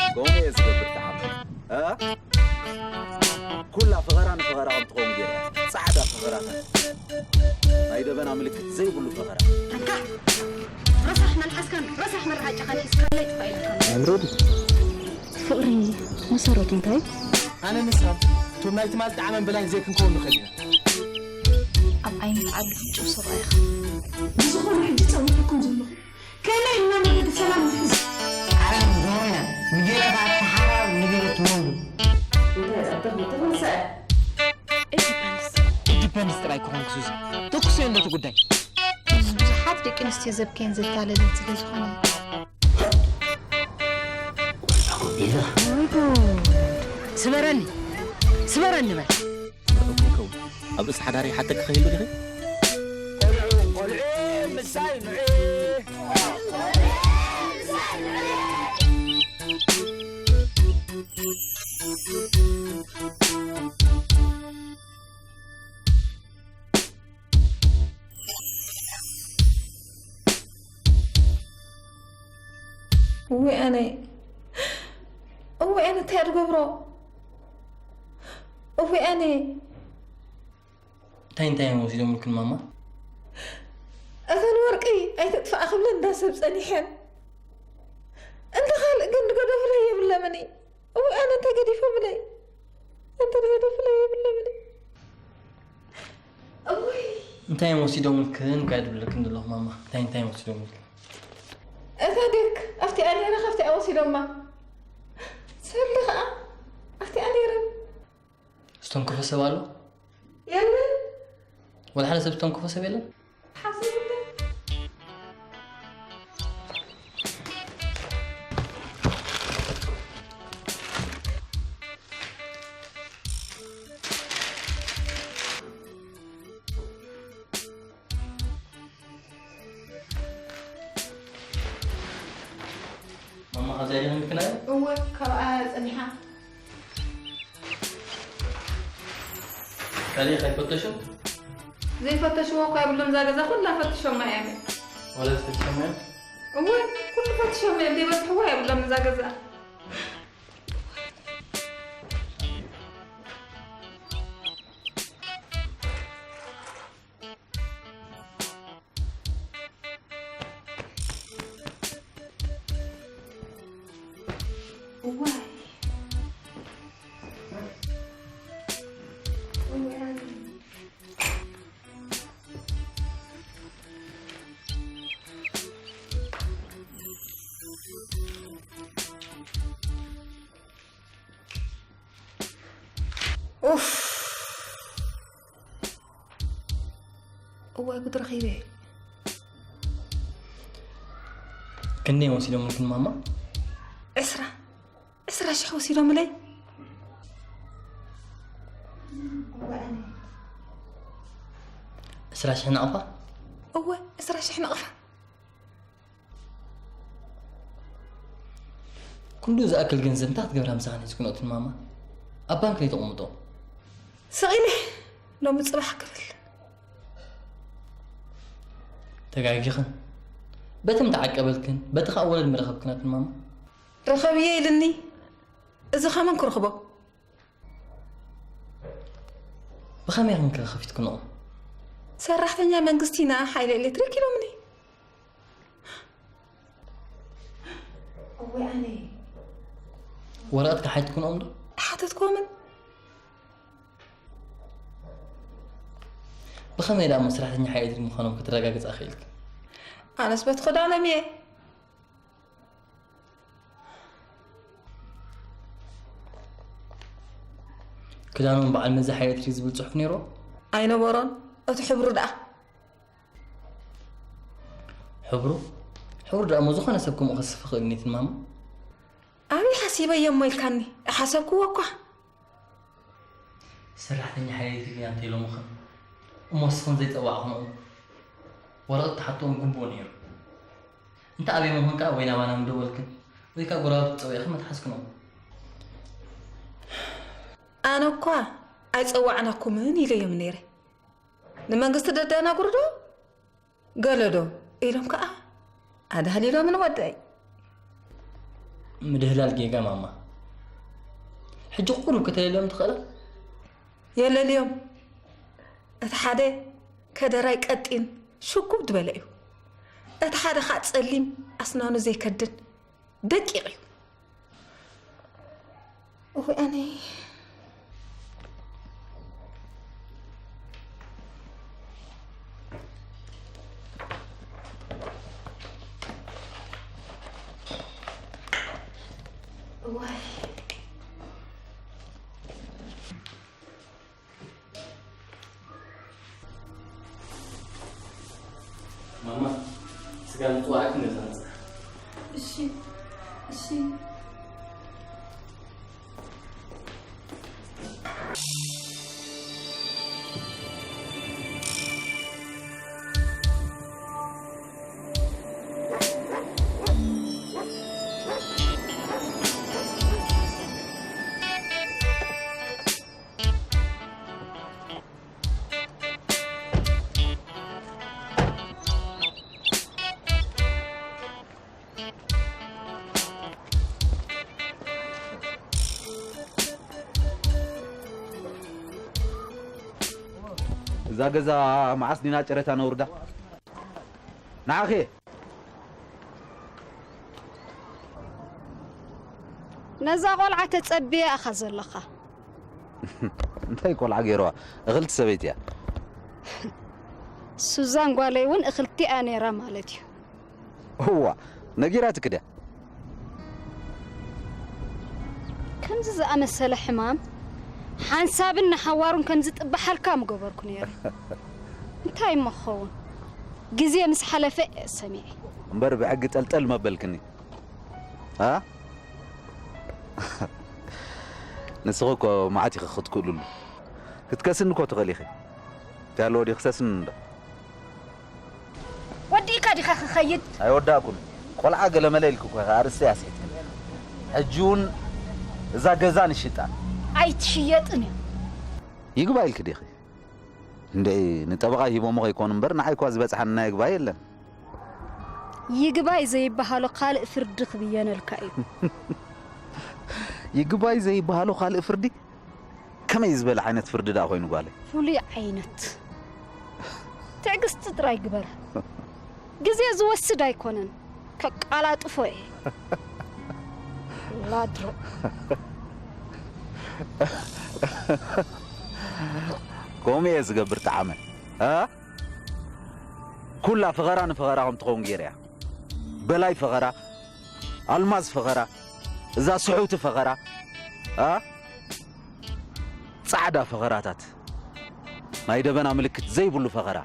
ከምኡ እየ ዝገብር ተዓመት። እ? ኩላ ፈኸራ ንፈኸራ ከም ትኸውን ገይራ። ጻዕዳ ፈኸራታት። ናይ ደበና ምልክት ዘይብሉ ፈኸራ። ኣንታ ረሳሕ መልሓስካን ረሳሕ መርዓጫኻን ሒዝካለይ ጥፋእ ኢልካ። ኣምሬዲ። ፍቕሪ መሰረቱ እንታይ? ኣነ ንሳ ቶም ናይ ትማል ጣዕመን በላይን ዘይክንከውን ንኽእል ኢና። ኣብ ዓይኒ ዓቢ ፍንጭው ሰብኣይ ኢኻ። ብዝኾነ ሕጂ ጸዊዐኩም ዘለኹ። ከመይ ኢልና መገዲ ሰላም ንሕዝ? ዓለም ዞርያ ንጌታኻ ተሓራር ንገሩ ትመንዱ። እንታይ ጸብቕ ምትኽንሰ? It depends። It depends ጥራይ ክኾን ክሱዚ። ተኩሰ እንደቲ ጉዳይ። ብዙሓት ደቂ ኣንስትዮ ዘብከየን ዘታለለን ስለ ዝኾነ። ስበረኒ፣ ስበረኒ በል። ጽቡቕ ይከውን። ኣብ ርእሲ ሓዳረይ ሓተኪ ከይህሉ ዲኺ? ቆልዑ፣ ቆልዑ፣ ምሳይ ንዑ። እወ ኣነ፣ እወ ኣነ እንታይ እየ ዝገብሮ? እወ ኣነ። እንታይ እንታይ እዮም ወሲዶምልክን ማማ? እተን ወርቂ ኣይትጥፋእ ክብለን እንዳ ሰብ ጸኒሐን። እንተ ካልእ ግን ዝገደፉለይ የብለምን። እወ ኣነ እንታይ ገዲፎምለይ? እንተ ዝገደፉለይ የብለምን። እወይ። እንታይ እዮም ወሲዶምልክን እኳ ድብለክን ዘለኹ ማማ። እንታይ እንታይ እዮም ወሲዶምልክን? እታ ዴክ ኣብቲኣ ነይራ፣ ካብቲኣ ወሲዶማ። ሰልዲ ኸኣ ኣብቲኣ ነይረን። ዝተንከፎ ሰብ ኣሎ? የለን። ወላ ሓደ ሰብ ዝተንከፎ ሰብ የለን? ሓሰብ የለን። ማማ፣ ካብዚኣ ዲኺ ምክናይ? እወ፣ ካብኣ ጸኒሓ። ካልእ ከይፈተሹ? ዘይፈተሽዎ እኮ የብሎም፣ እዛ ገዛ ኩላ ፈትሾማ እዮም። ወላ ዝፈትሾማ እዮም? እወ፣ ኩሉ ፈትሾማ እዮም፣ ዘይበጽሕዎ የብሎም እዛ ገዛ። እዋይ። እዋይ። ኡፍ። እዋይ ጉድ ረኺበ። ክንደይ ወሲዶምልክን ማማ? ዕስራ፣ ዕስራ ሽሕ ወሲዶምለይ። ዕስራ ሽሕ ናቕፋ? እወ፣ ዕስራ ሽሕ ናቕፋ። ኩሉ ዝኣክል ገንዘብ እንታይ ክትገብራ ምሳኻ ነዚ ኩነትን ማማ? ኣብ ባንክ ነይ ተቐምጦ። ስቕ ኢለ ሎሚ ጽባሕ ክብል። ተጋጊኽን። በቲ ምተዓቀበልክን፣ በቲ ኸኣ ወለድ ምረኸብክናትን ማማ። ርኸብዮ ኢልኒ። እዚ ኸመን ክረኽቦ? ብኸመይ ኢኽን ከ ከፊትክንኦም? ሰራሕተኛ መንግስቲ ኢና፣ ሓይሊ ኤሌክትሪክ ኢሎምኒ። እወ ኣነ። ወረቐት ከሓትክንኦም ዶ? ኣይሓተትክዎምን። ብኸመይ ደኣ እሞ ሰራሕተኛ ሓይሊ ኤሌክትሪክ ምዃኖም ከተረጋግጻ ክኢልክ? ኣነስ በቲ ክዳኖም እየ። ክዳኖም በዓል መዚ ሓይለት ድዩ ዝብል ጽሑፍ ነይሩ? ኣይነበሮን። እቲ ሕብሩ ደኣ? ሕብሩ? ሕብሩ ደኣ እሞ ዝኾነ ሰብ ከምኡ ከስፍ ይኽእል ኒትን ማማ። ኣበይ ሓሲበዮ እሞ ኢልካኒ? ሓሰብክዎ እኳ። ሰራሕተኛ ሓይለት ቲቪ ኣንተ ኢሎምኽን እሞ ንስኽን ዘይጸዋዕኽንኦም ወረቐት ትሓትኦም ግቡእ ነይሩ። እንተ ኣበይ ምዃን ከኣ ወይ ናባና ምደወልክን ወይ ከኣ ጎረባብቲ ጸዊዕኽን ምትሓዝክንኦም። ኣነ እኳ ኣይጸዋዕናኩምን ኢለዮም ነይረ። ንመንግስቲ ደደናግሩ ዶ? ገለ ዶ? ኢሎም ከኣ ኣዳህሊሎምን ወደይ። ምድህላል ጌጋ ማማ። ሕጂ ኩሉ ከተለልዮም ትኽእላ? የለልዮም። እቲ ሓደ ከደራይ ቀጢን ሽጉብ ዝበለ እዩ። እቲ ሓደ ኸኣ ጸሊም ኣስናኑ ዘይከድን ደቂቕ እዩ። እወ ኣነይ። እዋይ። ማማ፣ ስጋ ምጽዋዕክ ነዛ ንጽሕ። እሺ፣ እሺ። እዛ ገዛ መዓስ ዲና ጨረታ ነውርዳ? ንዓኺ ነዛ ቆልዓ ተጸብየ ኣኻ ዘለኻ። እንታይ ቆልዓ ገይረዋ? እኽልቲ ሰበይቲ እያ። ሱዛን ጓለይ እውን እኽልቲ እያ ነይራ ማለት እዩ። እዋ፣ ነጊራትክ ድያ? ከምዚ ዝኣመሰለ ሕማም ሓንሳብን ንሓዋሩን ከም ዝጥበሓልካ ምገበርኩ ነይረ። እንታይ እሞ ክኸውን? ግዜ ምስ ሓለፈ እየ ሰሚዐ። እምበር ብሕጊ ጠልጠል መበልክኒ። ኣ? ንስኺ እኮ መዓት ኢኺ ክትክእሉሉ። ክትከስኒ እኮ ትኽእሊ ኢኺ። እንታይ ኣለዎ ድዩ ክሰስኒ እንዶ? ወዲእካ ዲኻ ክኸይድ? ኣይወዳእኩን። ቆልዓ ገለመለ ኢልኪ እኮ ኢኺ ኣርእስተይ ኣስሒትክኒ። ሕጂ እውን እዛ ገዛ ንሽጣ። ኣይትሽየጥን እያ። ይግባእ ኢልኪ ዲኺ? እንደ ንጠበቓ ሂቦሞ ከይኮኑ እምበር ንዓይ እኳ ዝበጽሓኒ ናይ ይግባይ የለን። ይግባይ ዘይበሃሎ ካልእ ፍርዲ ክብየነልካ እዩ። ይግባይ ዘይበሃሎ ካልእ ፍርዲ? ከመይ ዝበለ ዓይነት ፍርዲ ደኣ ኮይኑ ጓለይ? ፍሉይ ዓይነት። ትዕግስቲ ጥራይ ግበር። ግዜ ዝወስድ ኣይኮነን፣ ከቃላጥፎ እየ። ላድሮ። ከምኡ እየ ዝገብር ጠዓመ። እ? ኩላ ፈኸራ ንፈኸራ ከም ትኸውን ገይረ እያ። በላይ ፈኸራ፣ ኣልማዝ ፈኸራ፣ እዛ ስሑቲ ፈኸራ፣ እ? ጻዕዳ ፈኸራታት፣ ናይ ደበና ምልክት ዘይብሉ ፈኸራ።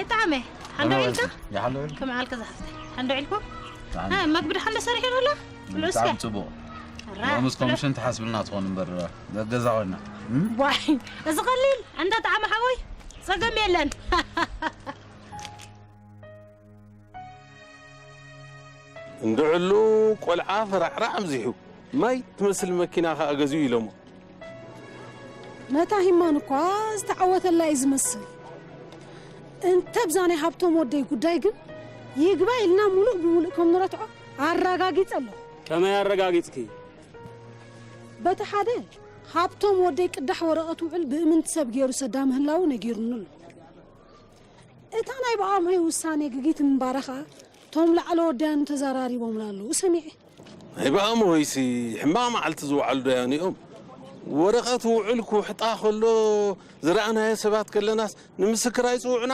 እጣመ ሓንዶ ኢልካ ይሓሎ ኢልካ ከም ዓልከ ዝሓፍተ ሓንዶ ኢልኩም መግቢ ድሓን ሰሪሑ ኣሎ ብሎ እስከ ብጣዕሚ ጽቡቕ ራ ሎምስ ኮሚሽን ትሓስብልና ትኾን እምበር ገዛ ኮይና ዋይ እዚ ቀሊል እንተ ጣዕሚ ሓወይ ጸገም የለን እንድዕሉ ቆልዓ ፈራዕራዕ ኣብዚሑ ማይ ትመስል መኪና ከኣ ገዚኡ ኢሎሞ። ነታ ሂማን እኳ ዝተዓወተላ እዩ ዝመስል። እንተ ብዛ ናይ ሃብቶም ወደይ ጉዳይ ግን ይግባይ ኢልና ሙሉእ ብሙሉእ ከም ንረትዖ ኣረጋጊጸ ኣለኹ። ከመይ ኣረጋጊጽኪ? በቲ ሓደ ሃብቶም ወደይ ቅዳሕ ወረቐት ውዕል ብእምንቲ ሰብ ገይሩ ሰዳ ምህላዉ ነጊሩኒ ኣሎ። እታ ናይ ብኣምሆይ ውሳኔ ግጊት ምንባራ ኸኣ እቶም ላዕለ ወዳያኑ ተዘራሪቦምላ ኣለዉ ሰሚዐ። ናይ ብኣምሆይሲ ሕማቕ መዓልቲ ዝወዓሉ ዳያኑ እዮም። ወረቐት ውዕል ክውሕጣ ከሎ ዝረኣናዮ ሰባት ከለናስ ንምስክር ኣይጽውዑና።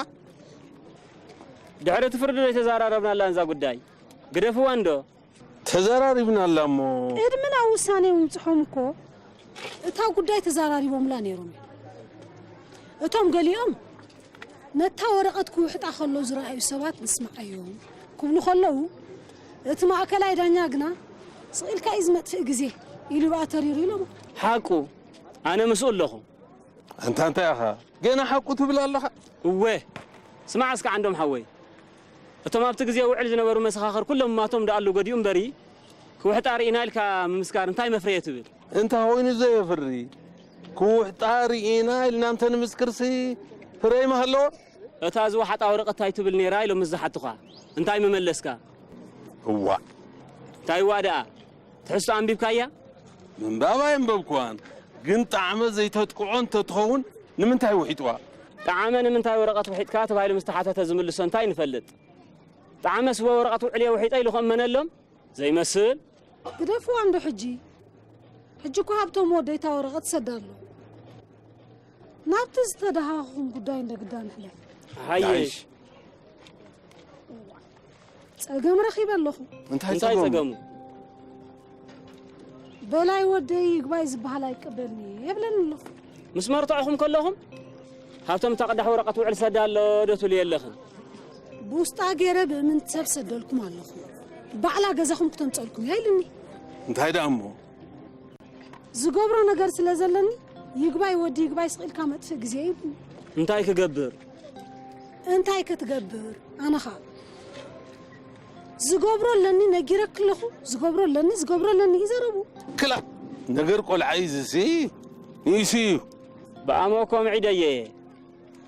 ድሕሪ እቲ ፍርዲ ዶ ኣይተዘራረብናላን እዛ ጉዳይ? ግደፍዋ እንዶ። ተዘራሪብናላ እሞ። ቅድሚ ናብ ውሳኔ ምብጽሖም እኮ እታ ጉዳይ ተዘራሪቦምላ ነይሮም እዮም። እቶም ገሊኦም ነታ ወረቐት ክውሕጣ ከሎ ዝረኣዩ ሰባት ንስምዓዮም ክብሉ ከለዉ እቲ ማእከላይ ዳኛ ግና ስቕ ኢልካ እዩ ዝመጥፍእ ግዜ ኢሉ ብኣ ተሪሩ ኢሎሞ። ሓቁ ኣነ ምስኡ ኣለኹ። ኣንታ እንታይ ኢኻ ገና ሓቁ ትብል ኣለኻ? እወ ስማዕ እስከ ዓንዶም ሓወይ እቶም ኣብቲ ግዜ ውዕል ዝነበሩ መሰኻኽር ኩሎም ማቶም ደኣሉ ገዲኡ እምበሪ ክውሕጣ ርኢና ኢልካ ምምስካር እንታይ መፍረየ ትብል? እንታይ ኮይኑ ዘየፍሪ ክውሕጣ ርኢና ኢልና እንተ ንምስክርሲ ፍረ ይመሃለዎ? እታ ዝወሓጣ ወረቐት እንታይ ትብል ነይራ ኢሎም ምስ ዝሓቱኻ እንታይ ምመለስካ? እዋእ እንታይ እዋእ ደኣ ትሕዝቶ ኣንቢብካያ? ምንባብ ኣየንበብክዋን ግን ጣዕመ ዘይተጥቅዖ እንተትኸውን ንምንታይ ውሒጥዋ? ጣዕመ ንምንታይ ወረቐት ውሒጥካ ተባሂሉ ምስ ተሓተተ ዝምልሶ እንታይ ንፈልጥ? ጣዕመ ስወ ወረቐት ውዕልየ ውሒጠ ኢሉ ክእመነሎም ዘይመስል? ግደፍዋ እንዶ ሕጂ። ሕጂ እኮ ሃብቶም ወደይታ ወረቐት ሰዳ ኣሎ። ናብቲ ዝተደሃኹኹም ጉዳይ እንደ ግዳ ንሕለፍ። ሃየ። ጋይሽ። ጸገም ረኺበ ኣለኹ። እንታይ እንታይ ጸገሙ? ጸገሙ? በላይ ወደይ ይግባይ ዝበሃል ኣይቀበልኒ የብለኒ ኣለኹ። ምስ መርትዖኹም ከለኹም ሃብቶም እታ ቅዳሕ ወረቐት ውዕል ሰዳ ኣሎ ዶ ትብሉ የለኽን? ብውስጣ ገይረ ብእምንቲ ሰብ ሰደልኩም ኣለኹ። ባዕላ ገዛኹም ክተምጸልኩም እያ ኢልኒ። እንታይ ደኣ እሞ? ዝገብሮ ነገር ስለ ዘለኒ ይግባይ ወዲ ይግባይ ስቕ ኢልካ መጥፍእ ግዜ እዩ። እንታይ ክገብር? እንታይ ክትገብር? ኣነ ኸኣ ዝገብሮ ኣለኒ ነጊረኪ ኣለኹ። ዝገብሮ ኣለኒ ዝገብሮ ኣለኒ እዩ ዘረቡ። ክላ ነገር ቆልዓ እዩ ዝሲ ንኢሱ እዩ። ብኣሞ እኮ ምዒደየ እየ።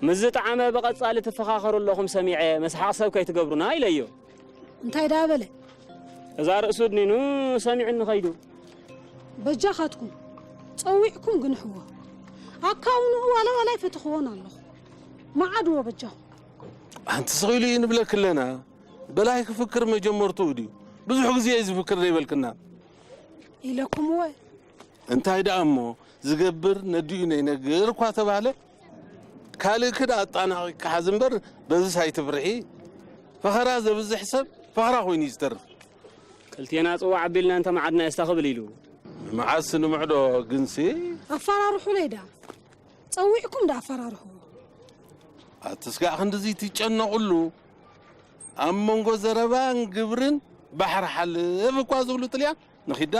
ምስ ዝጠዓመ ብቐጻሊ ትፈኻኸሩ ኣለኹም ሰሚዐ፣ መስሓቕ ሰብ ከይትገብሩና ኢለዮ። እንታይ ደኣ በለ? እዛ ርእሱ ድኒኑ ሰሚዑኒ ከይዱ። በጃኻትኩም ጸዊዕኩም ግንሕዎ። ኣካውንኡ ዋላ ዋላ ኣይፈተኽዎን ኣለኹ። መዓድዎ በጃኹም። ኣንቲ ስቕ ኢሉ እዩ ንብለኪ ኣለና። በላይ ክፍክር መጀመርትኡ ድዩ? ብዙሕ ግዜ እዩ ዝፍክር ዘይበልክና። ኢለኩምዎ። እንታይ ደኣ እሞ ዝገብር ነዲኡ ነይነግር እኳ ተባህለ ካልእኪ ደኣ ኣጣናቒቅኪ ሓዚ እምበር በዝስ ኣይትፍርሒ። ፈኸራ ዘብዝሕ ሰብ ፈኸራ ኮይኑ እዩ ዝተርፍ። ክልቴና ጽዋዕ ኣቢልና እንተ መዓድና የስታ ክብል ኢሉ። ንመዓስ ንምዕዶ ግንሲ? ኣፈራርሑለይ ደኣ ጸዊዕኩም ደኣ ኣፈራርሕዎ። ኣቲ ስጋዕ ክንድዚ ትጨነቑሉ ኣብ መንጎ ዘረባን ግብርን ባሕሪ ሓልፍ እኳ ዝብሉ ጥልያን ንኺዳ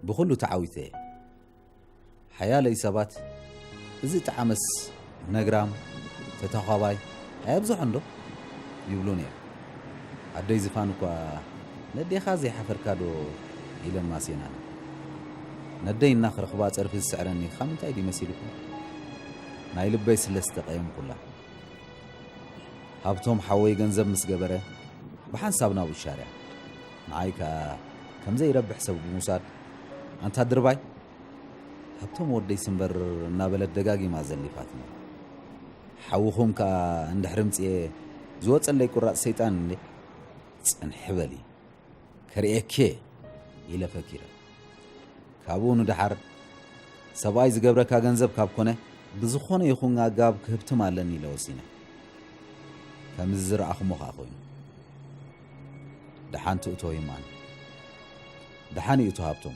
ብኹሉ ተዓዊተ እየ። ሓያለይ ሰባት እዚ ጠዓመስ ነግራም ተተዃባይ ኣየብዝሖ እንዶ ይብሉ ነይሩ። ኣደይ ዝፋን እኳ ነዴኻ ዘይሓፈርካ ዶ ኢለን ማስየናኒ። ነደይ እናኽረኽባ ጸርፊ ዝስዕረኒ ካብ ምንታይ ድዩ መሲልኩም? ናይ ልበይ ስለ ዝተቐየምኩላ። ሃብቶም ሓወይ ገንዘብ ምስ ገበረ ብሓንሳብ ናብኡ ሻርያ። ንዓይ ከኣ ከም ዘይረብሕ ሰብ ብምውሳድ ኣንታ ድርባይ ሃብቶም ወደይስ እምበር እናበለት ደጋጊማ ዘሊፋትኒ። ሓውኹም ከኣ እንድሕሪ ምጽኤ ዝወጸለይ ቁራጽ ሰይጣን እንዴ ጽንሒ በሊ። ከርእየኪ ኢለ ፈኪረ። ካብኡ ንደሓር ሰብኣይ ዝገብረካ ገንዘብ ካብ ኮነ ብዝኾነ ይኹን ኣገባብ ክህብትም ኣለኒ ኢለ ወሲነ። ከምዚ ዝረኣኹሞ ኸኣ ኮይኑ። ደሓን ትእቶ ይማን። ደሓን ይእቶ ሃብቶም።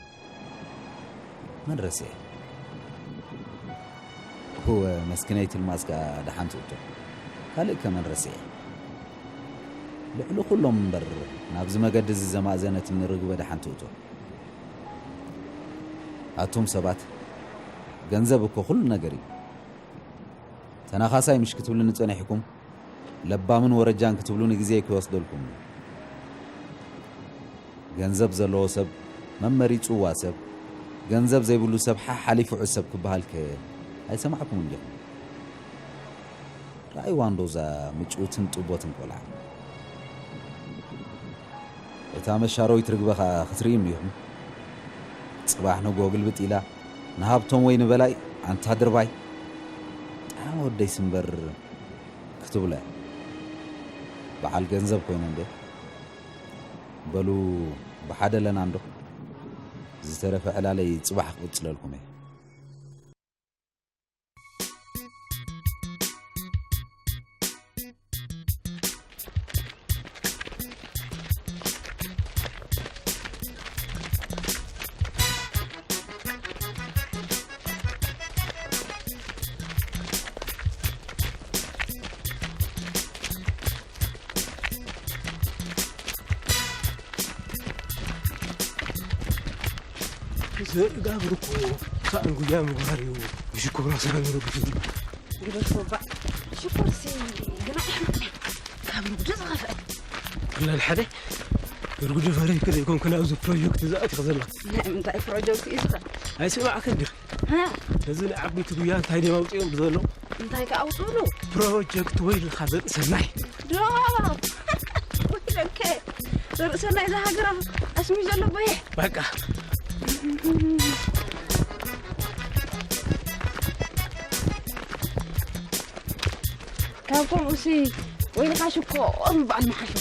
መን ረስዐ? እወ፣ መስኪነይቲ ልማዝ ከኣ ደሓን ትእቶ። ካልእ ከ መን ረስዐ? ልዕሊ ኩሎም እምበር፣ ናብዚ መገዲ እዚ ዘማእዘነትኒ ርግበ ደሓን ትእቶ። ኣቱም ሰባት፣ ገንዘብ እኮ ኩሉ ነገር እዩ። ተናኻሳይ ምሽ ክትብሉኒ ጸኒሕኩም፣ ለባምን ወረጃን ክትብሉኒ ግዜ ኣይክወስደልኩምን። ገንዘብ ዘለዎ ሰብ፣ መመሪጽዋ ሰብ፣ ገንዘብ ዘይብሉ ሰብ ሓሓሊፉ ዕሰብ ክበሃል ከ ኣይሰማዕኩምን ዲኹም? ረኣይዋ እንዶ እዛ ምጭውትን ጥቦትን ቆልዓ። እታ መሻረዊት ርግበ ኸኣ ክትርእዩ እኒኹም። ጽባሕ ንግሆ ግልብጥ ኢላ ንሃብቶም ወይ ንበላይ፣ ኣንታ ድርባይ፣ ጠዓመ ወደይስ እምበር ክትብሎ እያ። በዓል ገንዘብ ኮይነ እንደ። በሉ ብሓደ ኣለና እንዶ። ዝተረፈ ዕላለይ ጽባሕ ክቕጽለልኩም እየ። ዘጋብር እኮ ሳእን ጉያ ምግባር እዩ። ሽኮር ኣስራ ነሩ ግዜ ግደፎ ባዕ። ሽኮርሲ ግና ካብ ንግዱ ዝኸፍአ። ክላል ሓደ እርጉዲ ፈሪህ ክልኢኩም ክናብዚ ፕሮጀክት ዝኣትኹ ዘለኹ። ናይ ምንታይ ፕሮጀክት እዩ ዝኸ? ኣይስማዕክን ዲኺ? ሃ? ነዚ ንዓበይቲ ጉያ እንታይ ድዮም ኣውፂኦም ብዘለዉ? እንታይ ከ ኣውፅኡሉ? ፕሮጀክት ወይልኻ ዘርኢ ሰናይ። ዶ? ወይለከ። ዘርኢ ሰናይ ዝሃገራ ኣስሚ ዘሎ በየ። በቃ። ካብ ከምኡሲ ወይልኻ ሽኮር ምባል ምሓሸ።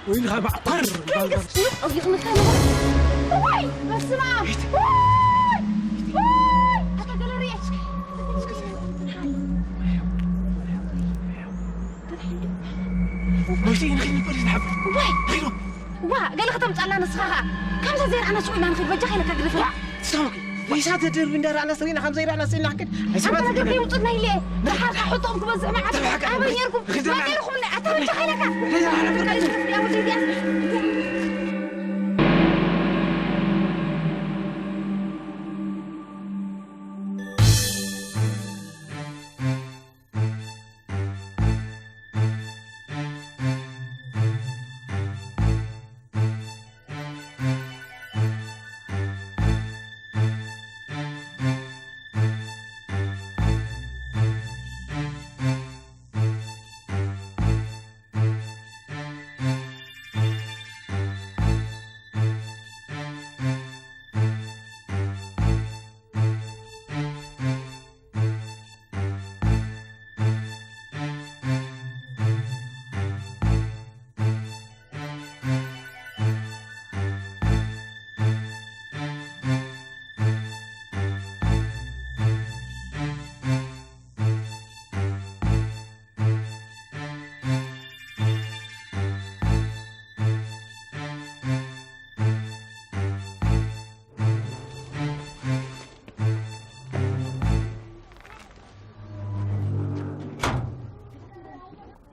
ወይልኻ ማዕኮር ምባል። ዋይ፣ በስመ ኣብ። ዋይ! ዋይ! ኣታ ገለ ርኤ። ወይሲ ንኺድ ንፖሊስ ንሓብር። ዋይ! ሪዶ! ዋ፣ ገለ ከተምጻላ ንስኻ ኸኣ። ከምዛ ዘይረኣና ስቕ ኢልና ንኺድ፣ በጃኻ ኢለካ ግደፈና። ትሰማኺ? ወይሳ ተደርቢ እንዳረኣና ሰሪና ከም ዘይረኣና ስኢልና ክንከድ። ኣንታ ነገር ዘይውጽእ ናይ ኢለ። ደሓር ከኣ ሕጦም ክበዝሕ መዓት። ተባሓቂ። ኣበይ ነርኩም? ኺድ መን ነርኩም? ኣታ በጃኻ ኢለካ። ሪዶ!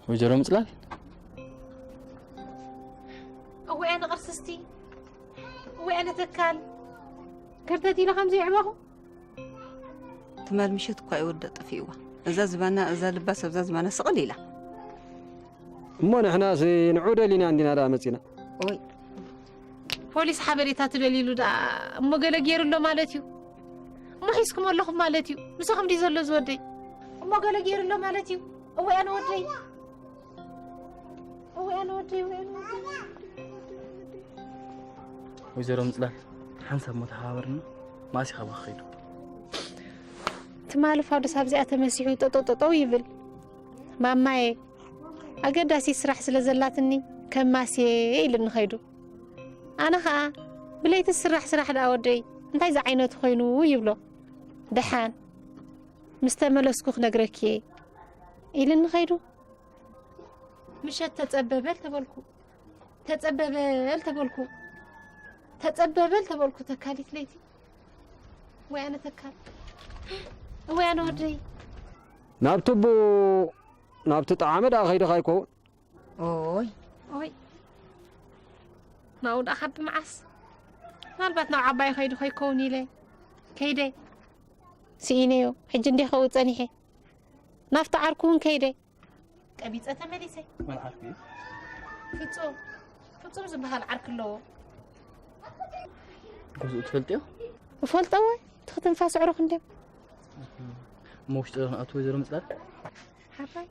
ወይዘሮ ምጽላል። እወ፣ ኣነ ቅርስስቲ። እወ፣ ኣነ ተካል። ከርተት ኢለ ከምዚ ይዕበኹ። ትማል ምሸት እኳ ይወደ ጠፊእዋ። እዛ ዝባና፣ እዛ ልባስ ኣብዛ ዝባና ስቕል ኢላ። እሞ ንሕናስ ንዑ ደሊና እንዲና ደኣ መጺና። ኦይ። ፖሊስ ሓበሬታ ትደልይሉ ደኣ እሞ ገለ ገይሩ ኣሎ ማለት እዩ። እሞ ሒዝኩም ኣለኹም ማለት እዩ። ምሳኹም ድዩ ዘሎ ዝወደይ? እሞ ገለ ገይሩ ኣሎ ማለት እዩ። እወ ኣነ ወደይ። እወ ኣነ ወደይ፣ እወ ኣነ ወደይ። ወይዘሮ ምጽላል፣ ሓንሳብ እሞ ተሓባበርኒ። ማእሲ ካብ ክኸይዱ። ትማሊ ፋዱስ ኣብዚኣ ተመሲሑ ጠጠው ጠጠው ይብል። ማማዬ፣ ኣገዳሲት ስራሕ ስለ ዘላትኒ ከም ማስየ ኢሉኒ ኸይዱ። ኣነ ኸኣ፣ ብለይቲ ስራሕ ስራሕ ደኣ ወደይ፣ እንታይ ዝዓይነቱ ኾይኑ ይብሎ። ደሓን ምስ ተመለስኩ ክነግረኪ እየ ኢሉኒ ኸይዱ። ምሸት ተጸበበል ተበልኩ፣ ተጸበበል ተበልኩ፣ ተጸበበል ተበልኩ። ተካሊት ለይቲ ወይ ኣነ ተካል። ወይ ኣነ ወደይ። ናብ ትቡ፣ ናብቲ ጠዓመ ደኣ ከይድኻ ይኮውን? ኦይ። ኦይ። ናብኡ ደኣ ካብ መዓስ? ምናልባት ናብ ዓባይ ከይዱ ከይከውን ኢለ ከይደ። ስኢነዮ። ሕጂ እንዲኸው ጸኒሐ። ናብቲ ዓርኩ እውን ከይደ። ቀቢጸ ተመሊሰ። መን ዓርኩ እዩ? ፍጹም። ፍጹም ዝበሃል ዓርኪ ኣለዎ። ገዝኡ ትፈልጥዮ? እፈልጦ ወይ? ትኽትንፋስ ኣዕሩኽ እንድዮም። እሞ ውሽጢ ክንኣቱ ወይዘሮ ምጽላል? ሓራይ።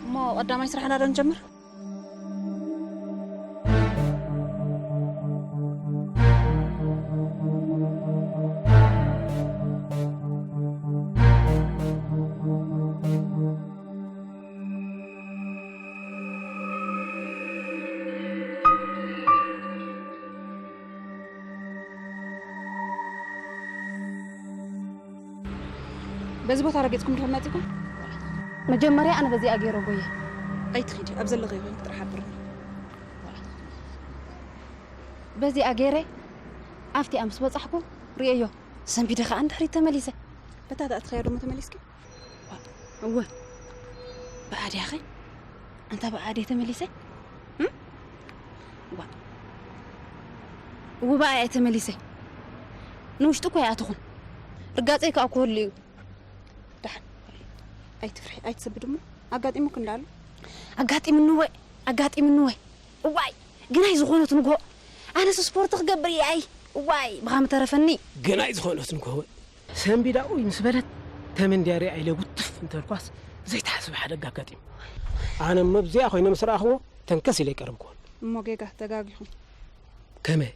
እሞ ቀዳማይ ስራሕና ዶ ንጀምር? በዚ ቦታ ረጊጽኩም ዲኹም መጺኹም? መጀመርያ ኣነ በዚኣ ገይረ ጎየ። ኣይትኺዲ፣ ኣብ ዘለኽዮ ኮይንኪ ጥራሕ ሓብርኒ። በዚኣ ገይረ ኣብቲኣ ምስ በጻሕኩ ርእየዮ፣ ሰንቢደ ከኣ ንድሕሪት ተመሊሰ። በታ ተኣትኸያ ደሞ ተመሊስኪ? እወ። ብኣድያኸ? ኣንታ ብኣድየ ተመሊሰ? እም? ዋ። እወ ብኣ እየ ተመሊሰ። ንውሽጢ እኮ ኣይኣተኹን። ርጋጸይ ከኣ ክህሉ እዩ። ደሓን። ኣይትፍርሒ፣ ኣይትሰንብዲ እሞ። ኣጋጢሙኪ እንዳኣሉ? ኣጋጢምኒ እወ፣ ኣጋጢምኒ እወ። እዋይ፣ ግናይ ዝኾነት ንግሆ። ኣነስ ስፖርት ክገብር እየ ኣይ። እዋይ፣ ብኻ ምተረፈኒ። ግናይ ዝኾነት ንግሆ። ሰንቢዳ ኡይ ምስ በለት፣ ተመንድያ ሪኣ ኢለ ውትፍ እንተልኳስ፣ ዘይተሓስበ ሓደጋ ኣጋጢሙ። ኣነ እሞ ብዚኣ ኮይነ ምስ ረኣኽዎ፣ ተንከስ ኢለ ኣይቀረብክዎን። እሞ ጌጋ፣ ተጋጊኹም። ከመይ?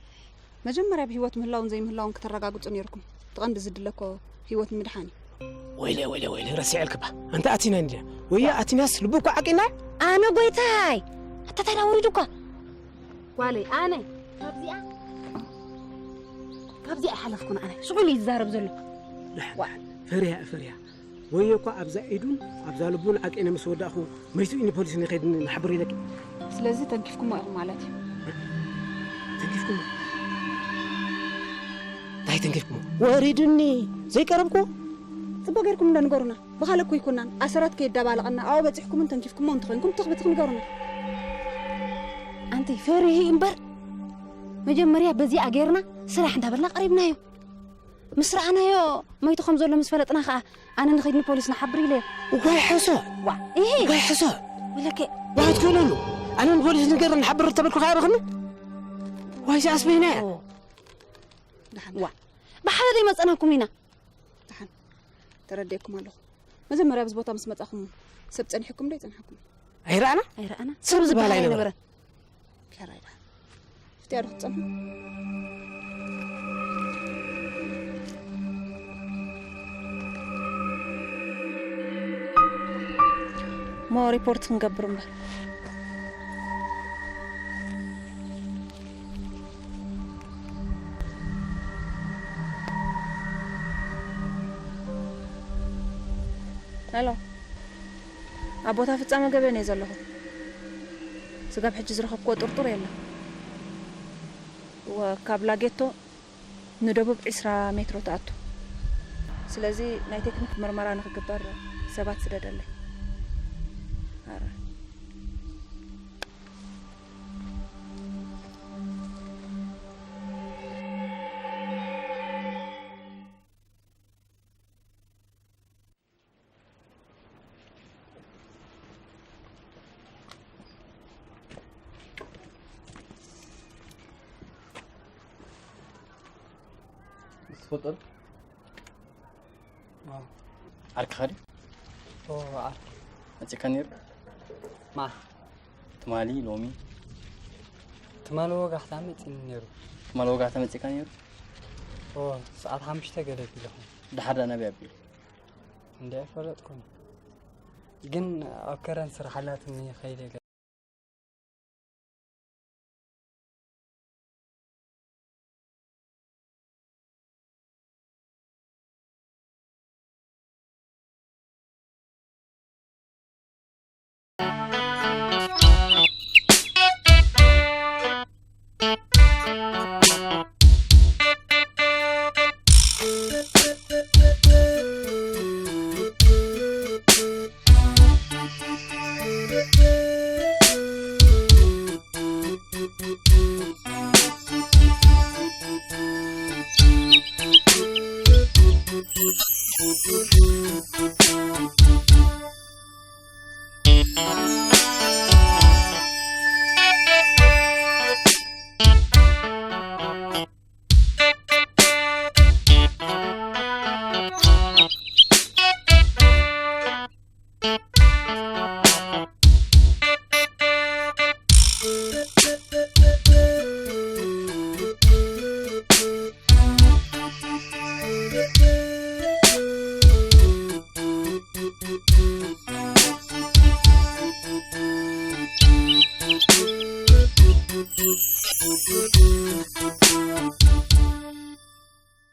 መጀመርያ ብህይወት ምህላውን ዘይምህላውን ከተረጋግጹ ነይርኩም። እቲ ቀንዲ ዝድለ እኮ ህይወት ንምድሓን እዩ። ወይለ፣ ወይለ፣ ወይለ፣ ረሲዐልክባ። ኣንታ ኣቲና እንድያ። ወያ ኣቲናስ ልቡ እኮ ዓቂና። ኣነ ጎይታይ! ኣታ ታዲያ ወሪዱ እኳ። ጓለይ፣ ኣነ ካብዚኣ፣ ካብዚኣ ኣይሓለፍኩን ኣነ። ሽቑሉ እዩ ዝዛረብ ዘሎ። ደሓን፣ ዋ። ደሓን። ፈሪሃ፣ ፈሪሃ። ወዮ እኳ ኣብዛ ኢዱን ኣብዛ ልቡን ዓቂነ ምስ ወዳእኹ፣ መይቱ ኢኒ ፖሊስ ንኸይድ ንሓብር ኢለኪ። ስለዚ ተንኪፍኩሞ ኢኹም ማለት እዩ። ተንኪፍኩሞ? እንታይ ተንኪፍኩሞ? ወሪዱኒ ዘይቀረብኩ? ጽቡቕ ጌርኩም እንዶ ንገሩና። ብኻልእ እኮ ኣይኮናን። ኣሰራት ከየዳባለቐና፣ ኣብኡ በጺሕኩምን ተንኪፍኩሞ እንተኾይንኩም፣ ትኽ ብትኽ ንገሩና። ኣንቲ ፈሪሂ እምበር፣ መጀመርያ በዚኣ ጌርና፣ ስራሕ እንዳበልና ቀሪብናዮ። ምስ ረኣናዮ መይቱ ከም ዘሎ ምስ ፈለጥና ኸኣ ኣነ ንኸይድ ንፖሊስ ንሓብር ኢለ። ዋይ ሕሶ! ዋ፣ እሄ! ዋይ ሕሶ! ወለከ። ዋይ ትክእለሉ። ኣነ ንፖሊስ ንገር ንሓብር ተበልኩ ኸኣ ረኽኒ? ዋይ ዝኣስበይና እያ። ኦ። ደሓን። ዋ። ብሓደ ዘይመጸናኩም ኢና። ደሓን። ተረዲኤኩም ኣለኹ። መጀመርያ ኣብዚ ቦታ ምስ መጻኹም ሰብ ጸኒሕኩም ዶ ይጸንሐኩም? ኣይረኣና? ኣይረኣና። ሰብ ዝበሃል ኣይነበረን። ኣይነበረን። ኬራይ ደሓን። ፍትያ ዶ ክትጸንሑ? እሞ ሪፖርት ክንገብር እምበር። ሄሎ፣ ኣብ ቦታ ፍጻመ ገበን እየ ዘለኹ። ስጋብ ሕጂ ዝረኸብክዎ ጥርጡር የለን። ወ-፣ ካብ ላጌቶ ንደቡብ ዕስራ ሜትሮ ትኣቱ። ስለዚ ናይ ቴክኒክ ምርመራ ንክግበር ሰባት ስደደለይ። ኣረ። ትፈልጦ ዶ? ዓርክኻ ድዩ? ኦ፣ ዓርኪ። መጺእካ ነይሩ? ማ? ትማሊ፣ ሎሚ? ትማሊ ወጋሕታ መጺእኒ ነይሩ። ትማሊ ወጋሕታ መጺእካ ነይሩ? ኦ፣ ሰዓት ሓሙሽተ ገለ ቢለኹም። ደሓር ደኣ ናበይ ኣቢሉ? እንደ ኣይፈለጥኩን። ግን ኣብ ከረን ስራሕ ኣላትኒ ከይደ ገ-